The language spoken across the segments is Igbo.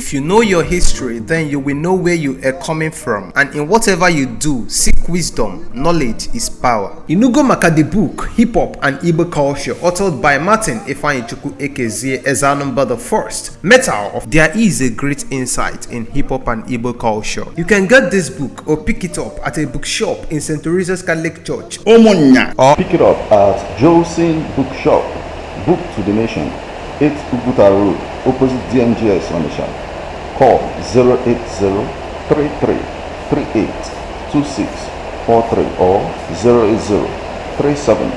If you know your history, then you will know where you are coming from. And in whatever you do, seek wisdom. Knowledge is power. Inugo maka the book, Hip Hop and Igbo Culture, authored by Martin Ifeanyichukwu Ekezie Ezanumba the First. Metal of There is a great insight in hip hop and Igbo culture. You can get this book or pick it up at a bookshop in St. Teresa's Catholic Church Ụmụnnya. Or Pick it up at Jolson Bookshop, Book to the Nation, 8 Uguta Road, opposite DMGS Onitsha. Call 080 33 38 26 43 or 080 37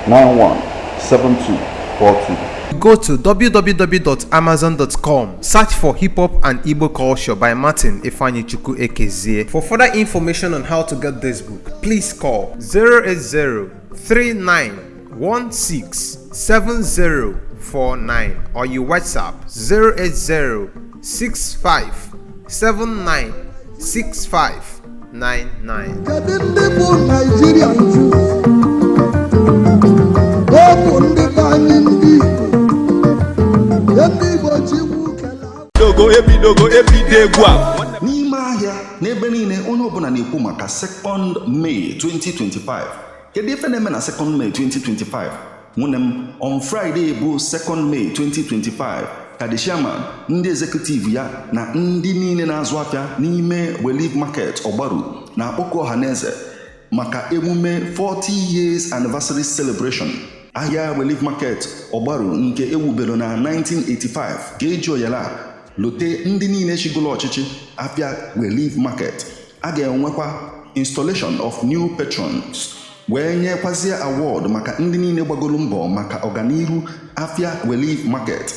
91 72 42. Go to www.amazon.com, search for Hip Hop and Igbo Culture by Martin Ifeanyichukwu Ekezie. For further information on how to get this book, please call 080 3916 7049 or you WhatsApp 080 65 79 65 99. Kedu ndị bụ Naijiria nju? Ọ bụ ndị be anyị, ndị Igbo, ndị Igbo ji kele. Dogo ebidogo ebido egwu a. N'ime ahịa, n'ebe niile, onye ọbụla na-ekwu maka 2nd May 2025. Kedu ife na-eme na 2nd May 2025? Nwunye m, on Friday bụ 2nd May 2025 ka the chairman, ndị executive ya na ndị niile na-azụ afịa n'ime Relief Market Ọgbaru na-akpọkọ ọha na eze maka emume 40 years anniversary celebration. Ahịa Relief Market Ọgbaru nke ewubere na 1985 ga-eji oyala lote ndị niile chigolo ọchịchị afịa Relief Market. A ga-enwekwa installation of new patrons, wee nyekwazie award maka ndị niile gbagoro mbọ maka ọganihu afịa Relief Market.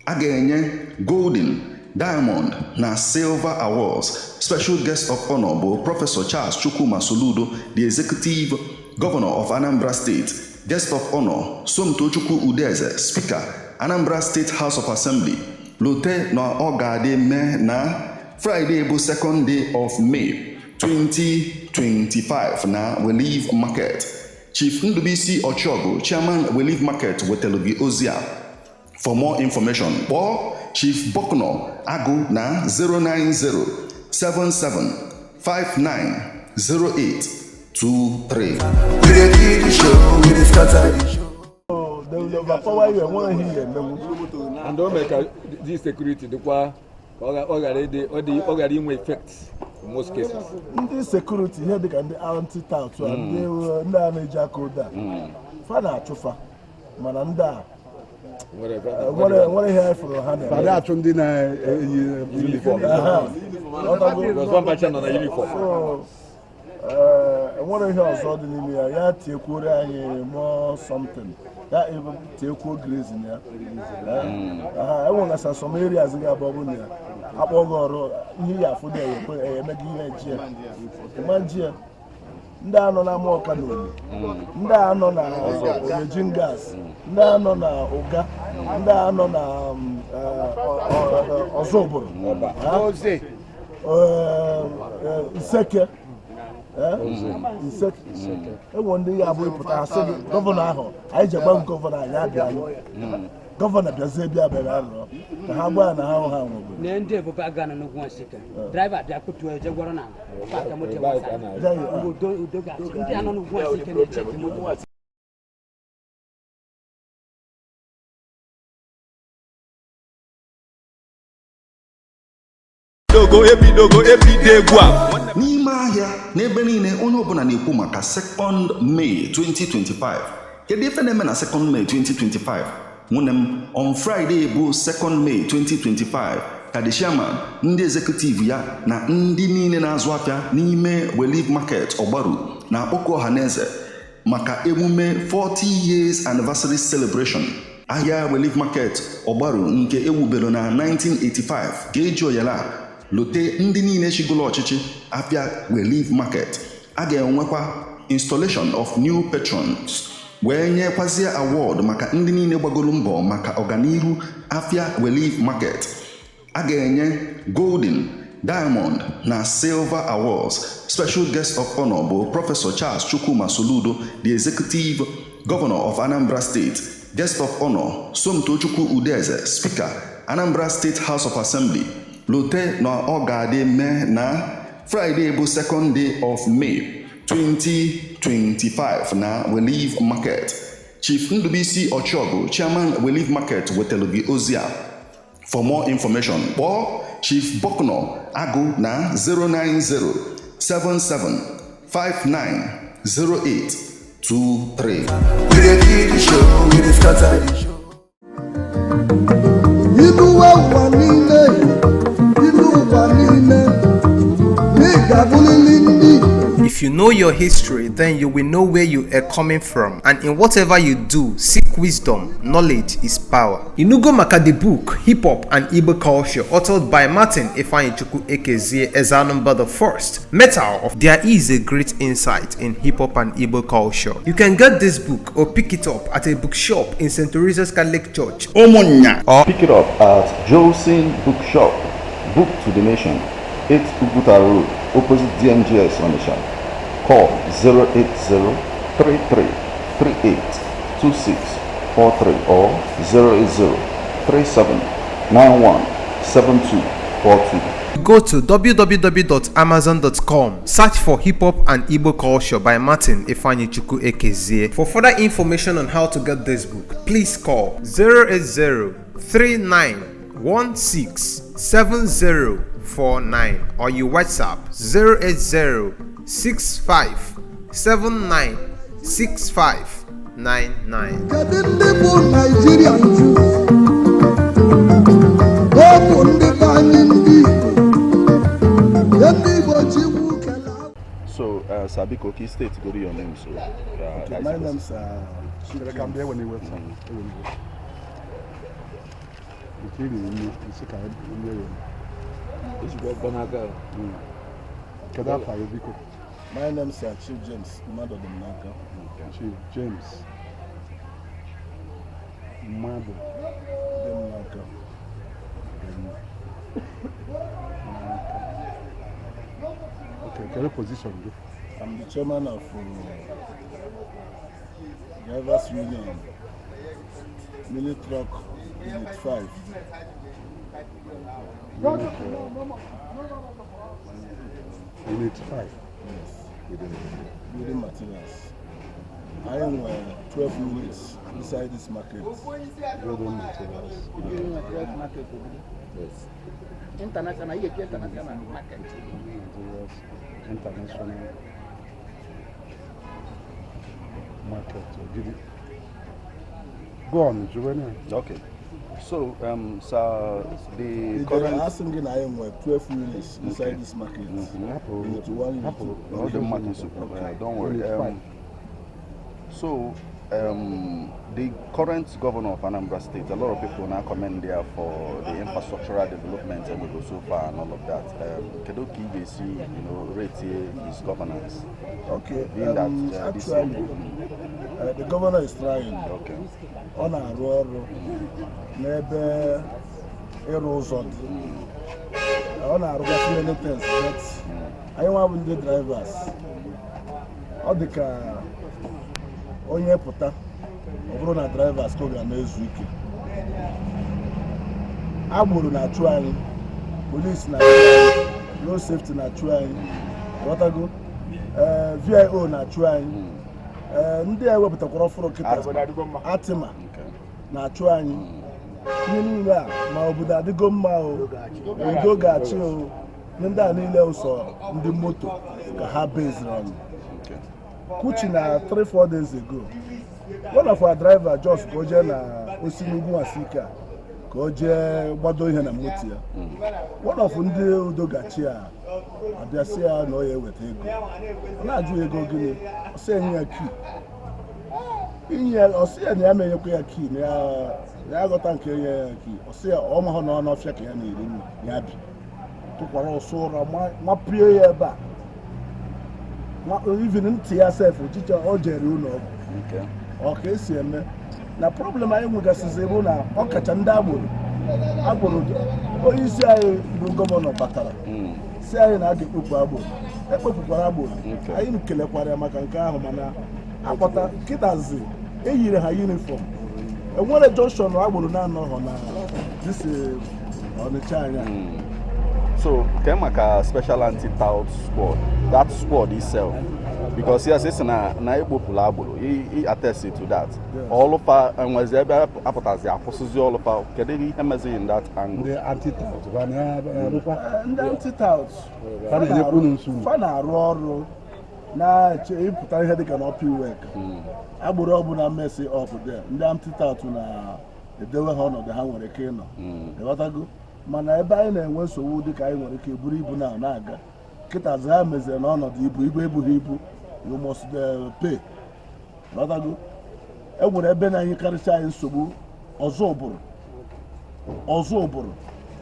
A ga-enye golden, diamond na silver awards. Special guest of honor bụ Professor Charles Chukwuma Soludo, the executive governor of Anambra State. Guest of honor, Somtochukwu Udeze, Speaker, Anambra State House of Assembly. Lote na ọ ga-adị mee na Friday bụ 2nd day of May 2025 na Relief Market. Chief Ndubisi Ọchịọgụ, Chairman, Relief Market, wetara gị ozi a. For more information, kpọọ Chief Bokno Agụ na 090 77 59 08 23. We dey kill the show, we dey scatter the show. They will overpower you, enweghị ihe ị ga-emenwu. And o mere ka this security dịkwa ka ọ ghara ịdị ọ dị ọ ghara inwe effect in most cases. Ndị security, ihe dịka ndị anti-tout a, ndị a na-eji aka odo a, fa na-achụfa, mana ndị a nwere nwere ihe anyị fụrụ ha na-eme. Fada achụ ndị na-eyi uniform. Aha. Ghọtago? Because one nọ na uniform. So, enwere ihe ọzọ dị n'ime ya, ya tiekwuoro anyị more something, ya ebe tiekwuo grazing ya. Aha, enwegasa some areas ga-abụ, ọ bụrụ na ya akpọ gị ọrụ, ihe ya afụ dị eme gị ihe ji ya ịma nji ya. Ndị a nọ na Amaọka na Oli, ndị a nọ na Orejin Gas, ndị a nọ na Ụga, ndị a nọ na Ọzọbụrụ, Nseke, Nseke, enwe ndị ya abụ ịpụta asị gị governor ahụ anyị ji agba governor anyị abịa, anyị governor bịazie, bịa bịara arụọ ka ha gwa ya na ha hụ ha nwegoro. Ne ndị ebube aga na n'ugwu Nsịka, driver bịa kụtuo eje gwọrọ na park moto wasa. Udo, udo ga-achị ndị a nọ n'ugwu Nsịka na-eche moto. Dogo ebidogo ebido egwu a. N'ime ahịa, n'ebe niile, onye ọbụla na-ekwu maka 2nd May 2025. Kedu ife na-eme na 2nd May 2025? Nwunye m, on Friday bụ 2nd May 2025 ka the chairman, ndị executive ya na ndị niile na-azụ afịa n'ime Relief Market Ọgbaru na-akpọkọ ọha na eze maka emume 40 years anniversary celebration. Ahịa Relief Market Ọgbaru nke ewubere na 1985 ga-eji oyala lote ndị niile chigolo ọchịchị afịa Relief Market. A ga-enwekwa installation of new patrons, wee nyekwazie award maka ndị niile gbagoro mbọ maka ọganihu afịa Relief Market. A ga-enye golden, diamond na silver awards. Special guest of honor bụ Professor Charles Chukwuma Soludo, the executive governor of Anambra State. Guest of honor, Somtochukwu Udeze, Speaker, Anambra State House of Assembly. Lote na ọ ga-adị mee na Friday bụ second day of May 2025 na Relief Market. Chief Ndubuisi Ọchịọgụ, Chairman Relief Market, wetara gị ozi a. For more information, kpọọ Chief Bokno Agụ na 090 77 59 08 23. We dey kill the show, we dey scatter the show. Ilu ụwa niile, ilu ụwa niile, n'ị ga-abụrịrị ndị Igbo. If you know your history, then you will know where you are coming from. And in whatever you do, seek wisdom. Knowledge is power. Inugo Maka the book, Hip Hop and Igbo Culture, authored by Martin Ifeanyichukwu Ekezie Ezanumba the First. Metal of There is a great insight in hip hop and Igbo culture. You can get this book or pick it up at a bookshop in St. Teresa's Catholic Church Ụmụnnya. Pick it up at Jolson Bookshop, Book to the Nation, 8 Uguta Road, opposite DMGS Onitsha. Call 080 33 38 26 43 or 080 37 91 72 42. Go to www.amazon.com, search for Hip Hop and Igbo Culture by Martin Ifeanyichukwu Ekezie. For further information on how to get this book, please call 080 3916 7049 or you WhatsApp 080 65 79 6599. Kedu ndị bụ Naijiria nju? Ọ bụ ndị be anyị ndị Igbo. Ndị Igbo Chukwu kele. So, Sir biko, ka state go to your name. So, Okay, my name's Chief Chere ka m bịa, ewe n'iwe, ewe n'iwe. Nke i riri nne isi ka nne ya. Ejikwa ọkpọ n'aka. Kedu afa gị, biko? My name's Chief James Madodimnaka. Chief James Mmadụ Demnaka. N'aka. Okay, kedu position gị? I'm the chairman of Drivers Union, Mini Truck Unit 5. Unit 5? Yes. Building materials. I am 12 units inside this market. Building materials. Yes. International, ihe international market. Building materials international market, Ogidi. Go on, Juvenal. Okay. So, sir, the The current. asking gị na anyị nwere 12 units inside this market. Hapụ. Unit 1, Unit Hapụ. 2. All the market, don't worry. Unit 5. So, the current governor of Anambra State, a lot of people now commend there for the infrastructural development and we go so far and all of that. Kedu ka ị ga-esi, rate his governance? Okay, Being that this actually, the governor is trying. Ọ na-arụ ọrụ n'ebe ịrụ ụzọ dị. Ọ na-arụgasị many things, but anyị nwa bụ ndị drivers. Ọ dị ka onye pụta, ọ bụrụ na drivers ka ọ ga na-ezu ike. Agboro na-achụ anyị, polisi na-achụ anyị, road safety na-achụ anyị, ghọtago? Ee, VIO na-achụ anyị. Ee, ndị a ewepụtakwara ọfụrụ kịta, ATMA na-achụ anyị. Ihe niile a, ma obodo adịgo mma o, udo ga-achị o, ihe ndị a niile ụsọ ndị moto ka ha beziri ọnụ. Kuchi na 3-4 days ago, one of our driver just ka o jee na osi n'ugwu Nwasike a ka o jee gbado ihe na moto ya, one of ndị udogachi a abịa sị ya na ọ ya eweta ego. Ọ na-ajụ ya ego gịnị. Ọ sị enye ya key inye, ọ sị ya na ya menyekwa ya key na ya ya aghọta nke enye ya key. Ọ sị ya ọ mahụ na ọ n'ọfịa ka ya na-eri nri ya bi tụkwara ọsọ ụra mapie ya ebe a. Even ntị ya sef ọchịcha o jere ụlọ ọgwụ. Ọ ka esi eme na problem anyị nwegasịzi bụ na ọ kacha ndị agboro. Agboro, onye isi anyị bụ governor batara si anyị na a ga-ekpopụ agboro, ekpopụkwara agboro. Anyị kelekwara ya maka nke ahụ, mana akpọta nkịtazi eyiri ha uniform, enwere junction agboro na-anọghọ na disi Ọnịcha anya. So ke maka special anti-tout squad, that squad itself, because yes, esi na ekpopụla agboro, I attest to that. Ọlụfa enwezi ebe apụtazi akwụsịzi ọlụfa, kedu ihe mezi in that angle? Ndị anti-tout fa na-arụkwa? Ndị anti-tout Fa na-enyekwa unu nsogbu? Fa na-arụ ọrụ na-eche ịpụta ihe dịka na Upper Iweka. Agboro ọbụla mess up there, ndị anti-tout na-edewe ha ọnọdụ ha nwere ike ịnọ, ịghọtago? Mana ebe anyị na-enwe nsogbu, dịka anyị nwere ike buru ibu na na-aga kịtazi, ha meziri na ọnọdụ ibu ebughị ibu, you must pay, ịghọtago? E nwere ebe na-enyekarịcha anyị nsogbu, Ọzọ Ụbụrụ. Ọzọ Ụbụrụ,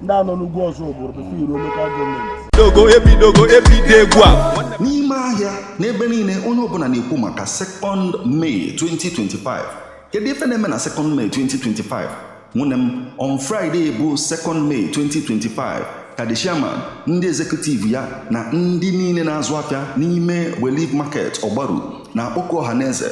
ndị anọ n'ugwu Ọzọ Ụbụrụ before iruo local government. Dogo ebidogo ebido egwu a. N'ime ahịa n'ebe niile, onye ọbụla na-ekwu maka 2nd May 2025. Kedu ife na-eme na 2nd May 2025? Nwunye m, on Friday bụ 2nd May 2025 ka the chairman, ndị executive ya na ndị niile na-azụ afịa n'ime Relief Market Ọgbaru na-akpọkọ ọha na eze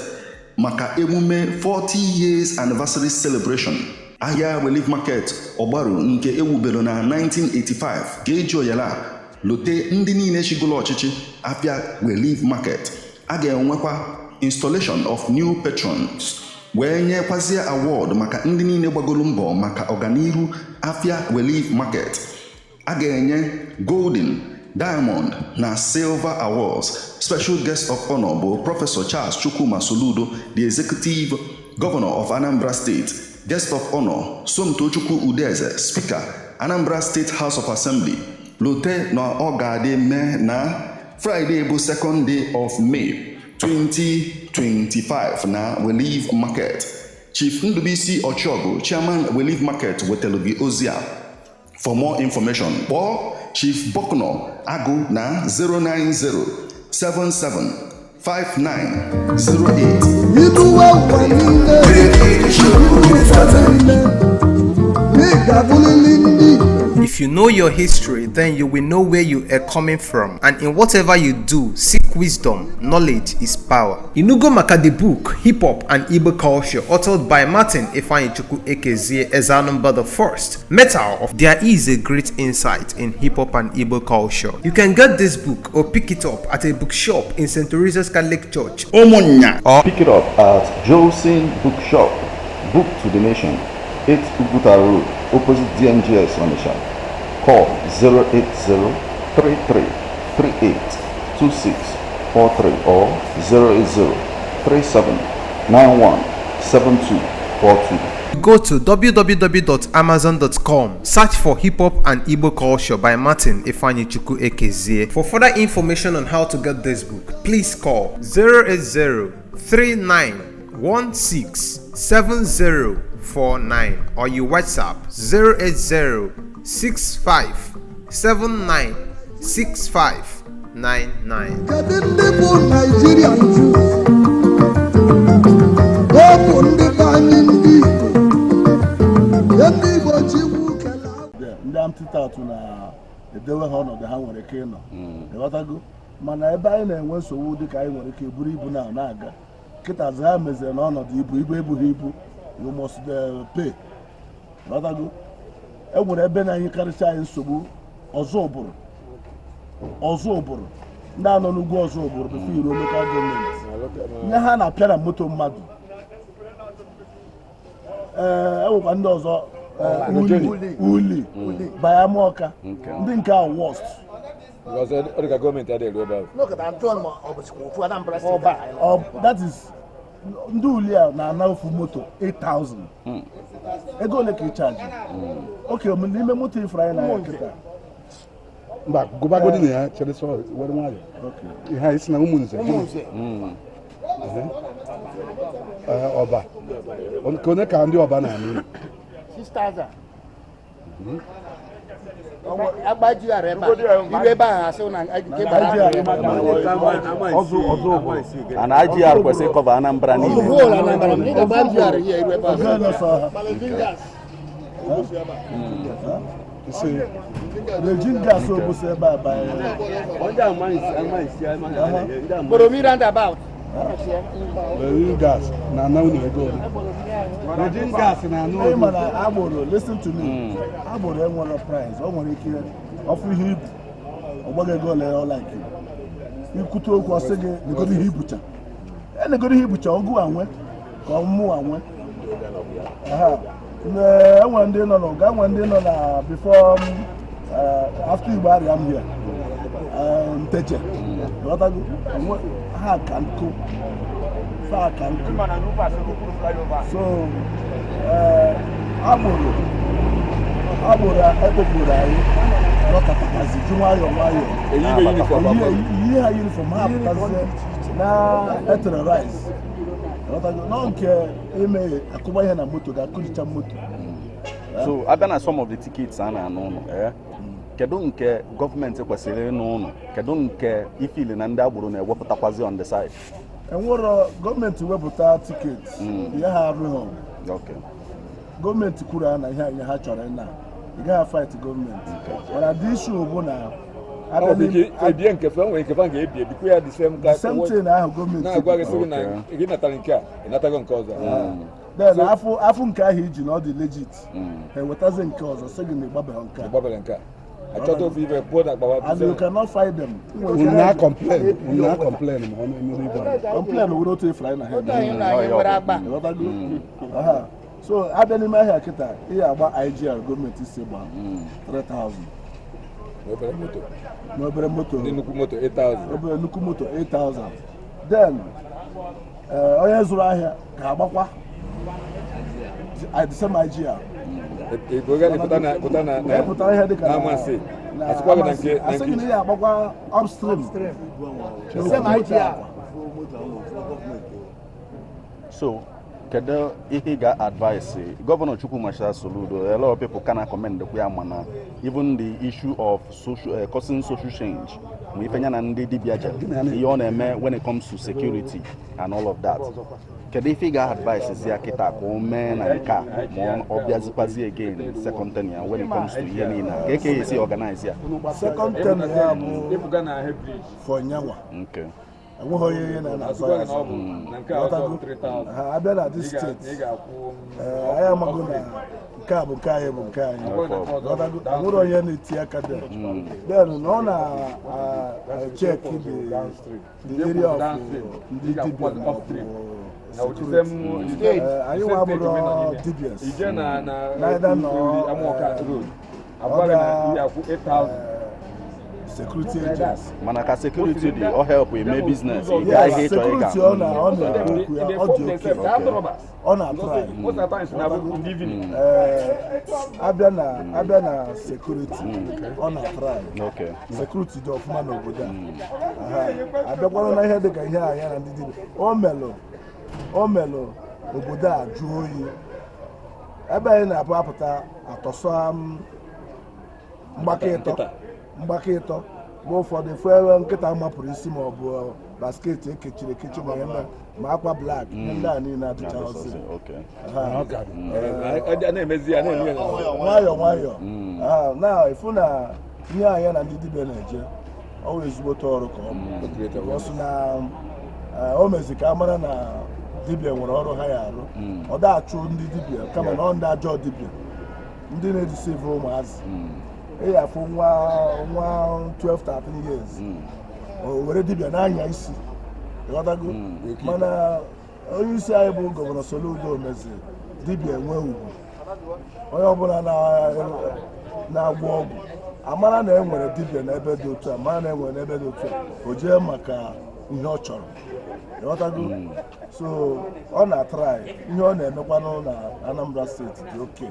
maka emume 40 years anniversary celebration. Ahịa Relief Market Ọgbaru nke ewubere na 1985 ga-eji oyala lote ndị niile chigolo ọchịchị afịa Relief Market. A ga-enwekwa installation of new patrons, wee nyekwazie award maka ndị niile gbagoro mbọ maka ọganihu afịa Relief Market. A ga-enye golden, diamond na silver awards. Special guest of honor bụ Professor Charles Chukwuma Soludo, the executive governor of Anambra State. Guest of honor, Somtochukwu Udeze, Speaker, Anambra State House of Assembly. Lote na ọ ga-adị mee na Friday bụ 2nd day of May 2025 na Relief Market. Chief Ndubuisi Ọchịọgụ, Chairman, Relief Market, wetara gị ozi a. For more information, kpọọ Chief Bokno Agụ na 090 77 59 08. Iduwe ụwa niile, ụwa niile, ị ga-abụrịrị ndị Igbo. If you know your history, then you will know where you are coming from. And in whatever you do, seek wisdom. Knowledge is power. Inugo Maka the book, Hip Hop and Igbo Culture, authored by Martin Ifeanyichukwu Ekezie Ezanumba the First. Metal of There is a great insight in hip hop and Igbo culture. You can get this book or pick it up at a bookshop in St. Teresa's Catholic Church Ụmụnnya. Or Pick it up at Jolson Bookshop, Book to the Nation, 8 Uguta Road, opposite DMGS Onitsha. Call 080 33 38 2643 or 080 37 91 7242. Go to www.amazon.com, search for Hip Hop and Igbo Culture by Martin Ifeanyichukwu Ekezie. For further information on how to get this book, please call 080 3916 7049 or you WhatsApp 080 65 79 6599. Kedu ndị bụ Naijiria nju? Ọ bụ ndị be anyị, ndị Igbo. Ndị Igbo ji kele. Ndị anti-tout na-edewe ha ọnọdụ ha nwere ike ịnọ, ịghọtago? Mana ebe anyị na-enwe nsogbu, dịka anyị nwere ike buru ibu na na-aga kịtazi, ha meziri na ọnọdụ ibu ebughị ibu, you must pay, ịghọtago? E nwere ebe na-enyekarịcha anyị nsogbu, Ọzọ Ụbụrụ. Ọzọ Ụbụrụ, ndị anọ n'ugwu Ọzọ Ụbụrụ before iruo local government, nye ha na-apịa na moto mmadụ. Ee, enwekwa ndị ọzọ, ee, uli bayamọka, ndị nke a worst. Because ọ dị ka gọọmenti adịghị eru ebe ahụ. N'oge Antọn ma ọ bụzikwa ofu Anambra Steeti anyị. That is, ndị uli a na-ana ofu moto 8000. Ego ole ka ị charge? Oke n'ime moto ifuru anyị na kịta. Mba, gụbagodi na ya, chere sọ, were nwayọ. Ihe a isi na Ụmụnze. Ụmụnze. Ee, Ọba nke onye ka ndị Ọba na-anụ unu? 6000. Agba GR ebe a, iru ebe ahụ, asị na nke gbara. And IGR kwesịrị ị cover Anambra niile. Whole Anambra, ị ga-agba GR here iru ebe ahụ. Ọzọ ha Isi rejin gas obusi ebe a banyere. Boromi roundabout. Regin gas na-ana unu ego ole? Regin gas na-ana Ị unu ma na agboro, listen to me, agboro enwere price, o nwere ike. Ọ fụ ihe i bu, ọ gwa gị ego ole ọ like. Ikwute okwu, ọ sị gị negodo ihe i bucha, enegodo ihe i bucha, ọgụ anwe ka ọ mụ anwe. Enwere ndị nọ n'ụga, enwere ndị nọ na before after Igbariam here, Nteje, ghọtago? Ha ka nkụ, fa ka nkụ. So agboro ekpopụrụ anyị nọkọtakwazi ji nwayọọ nwayọọ eyi ha uniform, ha pụtazie na eterrorize, ghọtago? Nọ nke ime akụba ihe na moto ga-akụjicha moto. So abịa na some of the tickets a na-anụ ụnụ, kedu nke gọọmenti kwesịrị ịnụ ụnụ, kedu nke i feel na ndị agboro na-ewepụtakwazi on the side? Enwero gọọmenti wepụta ticket ihe ha arụghị. Gọọmenti kwuru ha na ihe anyị ha chọrọ ịna, ị gaghị fight gọọmenti, mana the issue bụ na Ebie nke fe nwere nke fa ga-ebi ebikwa ya the same. The same thing ahụ gọọmenti na-agwa gị, sị gị na gị natara nke a, ị natago nke ọzọ. Then afụ nke ahụ iji na ọ dị legit, ha ewetazi nke ọzọ, sị gị na ịgbabeghị nke a. Ịgbabere nke a, achọta ofu ife pụọ na akpawa. And you cannot fight them. Unu na-complain, unu na-complain ma ọ na-emere ibe a. Complain were otu efere anyị na ha. Ịghọtago? Aha. So abịa n'ime ahịa kịta, ihe agba IGR gọọmenti si gba 3000 n'obere moto. N'obere moto. Ndị nnukwu moto 8000. Obere nnukwu moto 8000. Then onye zụrụ ahịa ga-agbakwa the same IGR. Pụta na Pụtara ihe dịka na amasị asịkwa gị na nke na asị gị na nke ihe agbakwa upstream. The same IGR. So kedu ihe ị ga-advise Gọvanọ Chukwuma Soludo? A lot of people can commend ya, mana even the issue of social causing social change, ma ife ya na ndị dibịa jere, ihe ọ na-eme when it comes to security and all of that, kedu ife ị ga-advise ya kịta ka o mee na nke a ma ọ bịazikwazi again second tenure, when it comes to ihe niile a, ka eke ya esi organize ya? Second term ya bụ ịpụga na Head Bridge. For nyanwa, enweghị onye ihe na na-azọ Asịkwa ya gị na ọ azọ. bụ na nke a ọzọ 3000. Ha abịa na this state, ị ga-akwụ. Anyị amago na nke a bụ nke anyị, bụ nke anyị. Ghọtago? Enwere onye na-eti aka there. Then na ọ na-check the area of ndị dibịa ma ọ bụ security. Anyị nwa abụrụ dibias ije na neither nor Amọka Road, agwa gị na ị ga-akwụ 8000. Security agents. Mana ka security dị, ọ help eme business, ị gaa Yes, ihe ịchọ ịga. security ọ na-ekwu okwu ya, ọ dị oke, ọ na-atry. Most of the times na in the evening. Ee, abịa na security, ọ na-atry. Security dị ọfụma n'obodo a. Aha. Abịakwana na ihe dịka ihe a ya na ndị dibịa o melụ obodo a jụọ oyi, ebe anyị na-abụ apụta atọsọ m mgbakọ ịtọ mgbakọ ịtọ. Mgbe ụfọdụ fụ ebe nkịta mapụrụ isi ma ọ bụ basket ekechiri ekechi, ma ihe ma akwa black, ihe ndị a niile adịcha ọsị. A na-emezi ya, na-eme ya. Nwayọọ nwayọọ. Na ịfụ na ihe anya na ndị dibịa na-eje, ọ wụ ezigbote ọrụ ka ọ bụ. Because na o mezi ka a mara na dibịa nwere ọrụ ha ya arụ. Ọ da-achụ ndị dibịa, kama na ọ ndị ajọ dibịa, ndị na-edeceive ụmụazị. Ị afụ nwa nwa 12 13 years, o were dibịa na-anya isi, ịghọtago? Mana onye isi anyị bụ Gọvanọ Soludo meziri dibịa enwe ugwu. Onye ọbụla na-agwọ ọgwụ amara na e nwere dibịa n'ebe dị otu a, mara na e nwere n'ebe dị otu a, o jee maka ihe ọ chọrọ, ịghọtago? So ọ na-atry. Ihe ọ na-emekwanụ na Anambra Steeti dị oke,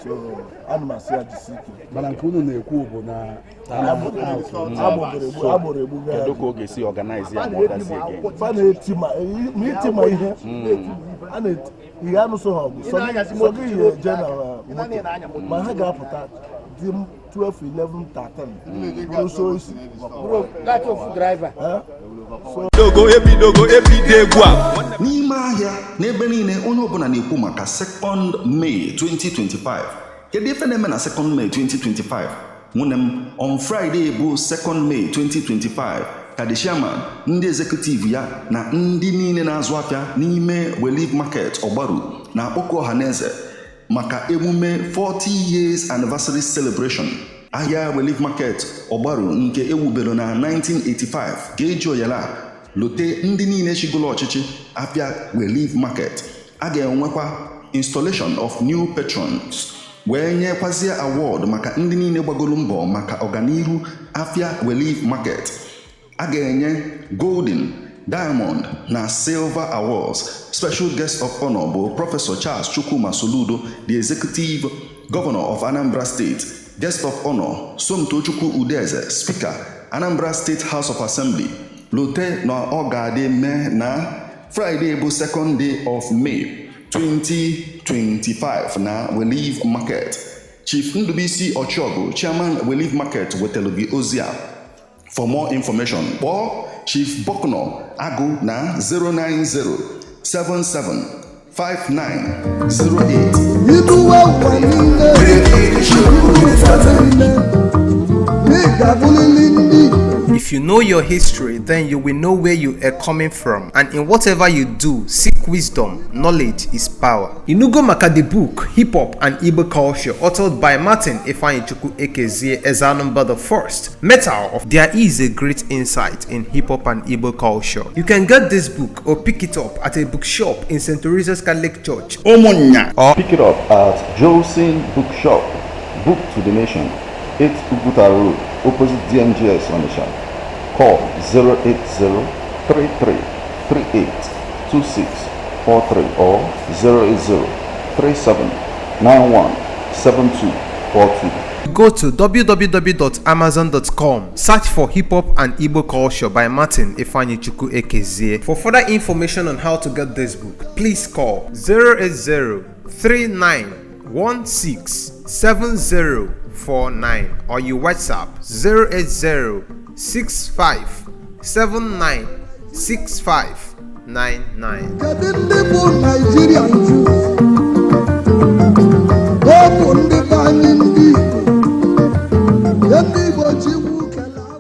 so ana m asị ya jisi ike. Mana nke unu na-ekwu bụ na Agboro egbu. Kedu ka ọ ga-esi organize ya ma ọ dazie again? Fa na-eti ma iti ma ihe a na-eti ihe anụso ha ọgụ, sọ gị ya eje na moto, ma ha ga-apụta dị 12 11 13 bụrụ so isi. That's ofu driver. Dogo ebidogo ebido egwu a. N'ime ahịa n'ebe niile, onye ọbụla na-ekwu maka 2nd May 2025. Kedu ife na-eme na 2nd May 2025? Nwunye m, on Friday bụ 2nd May 2025 ka the chairman, ndị executive ya na ndị niile na-azụ afịa n'ime Relief Market Ọgbaru na-akpọkọ ọha na eze maka emume 40 years anniversary celebration. Ahịa Relief Market Ọgbaru nke ewubere na 1985 ga-eji oyala lote ndị niile chigolo ọchịchị afịa Relief Market. A ga-enwekwa installation of new patrons wee nyekwazie award maka ndị niile gbagoro mbọ maka ọganihu afịa Relief Market. A ga-enye golden, diamond na silver awards. Special guest of honor bụ Prọfesọ Charles Chukwuma Soludo, the executive governor of Anambra State. Guest of honor, Somtochukwu Udeze, Speaker, Anambra State House of Assembly. Lote na ọ ga-adị mee na Friday bụ second day of May 2025 na Relief Market. Chief Ndubuisi Ọchịọgụ, Chairman, Relief Market, wetara gị ozi a. For more information, kpọọ Chief Bokno Agụ na 090 77 59 08. Iduwe ụwa niile, ilu ụwa niile, ị ga-abụrịrị ndị If you know your history, then you will know where you are coming from. And in whatever you do, seek wisdom. Knowledge is power. Inugo Maka the book, Hip Hop and Igbo Culture, authored by Martin Ifeanyichukwu Ekezie Ezanumba the First. Metal of There is a great insight in hip hop and Igbo culture. You can get this book or pick it up at a bookshop in St. Teresa's Catholic Church Ụmụnnya. Or Pick it up at Jolson Bookshop, Book to the Nation, 8 Uguta Road, opposite DMGS Onitsha. Call 080 33 38 26 43 or 080 37 91 72 42. Go to www.amazon.com, search for Hip Hop and Igbo Culture by Martin Ifeanyichukwu Ekezie. For further information on how to get this book, please call 080 3916 7049 or you WhatsApp 080 65 79 65 99. Kedu ndị bụ Naijiria nju?